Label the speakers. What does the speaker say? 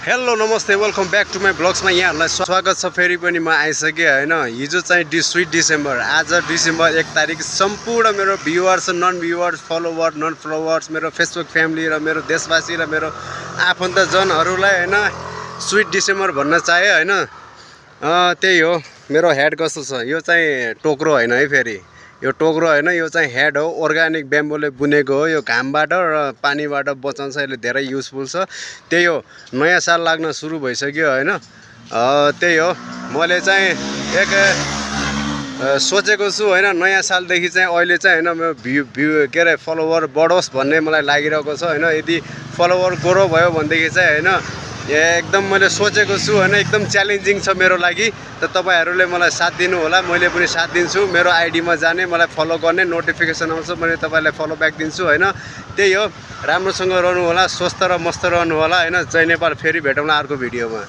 Speaker 1: Hello नमस्ते welcome back to my ब्लग्समा यहाँहरूलाई स्वागत छ। फेरि पनि म आइसकेँ होइन। हिजो चाहिँ स्विट डिसेम्बर, आज डिसेम्बर 1 तारिक। सम्पूर्ण मेरो viewers, non viewers, follower, non followers, मेरो फेसबुक फ्यामिली र मेरो देशवासी र मेरो आफन्तजनहरूलाई होइन स्विट डिसेम्बर भन्न चाहे होइन। त्यही हो। मेरो हेड कस्तो छ, यो चाहिँ टोक्रो होइन है, फेरि यो टोक्रो होइन, यो चाहिँ हेड हो। अर्ग्यानिक ब्याम्बोले बुनेको हो। यो घामबाट र पानीबाट बचाउँछ, यसले धेरै युजफुल छ। त्यही हो, नयाँ साल लाग्न सुरु भइसक्यो होइन। त्यही हो, मैले चाहिँ एक सोचेको छु होइन, नयाँ सालदेखि चाहिँ अहिले चाहिँ होइन मेरो के अरे फलोवर बढोस् भन्ने मलाई लागिरहेको छ होइन। यदि फलोवर ग्रो भयो भनेदेखि चाहिँ होइन एकदम मैले सोचेको छु होइन, एकदम च्यालेन्जिङ छ मेरो लागि। त तपाईहरूले मलाई साथ दिनु होला, मैले पनि साथ दिन्छु। मेरो आइडीमा जाने, मलाई फलो गर्ने, नोटिफिकेसन आउँछ, मैले तपाईँलाई फलो ब्याक दिन्छु होइन। त्यही हो, राम्रोसँग रहनु होला, स्वस्थ र मस्त रहनु होला होइन। जय नेपाल। फेरि भेटौँला अर्को भिडियोमा।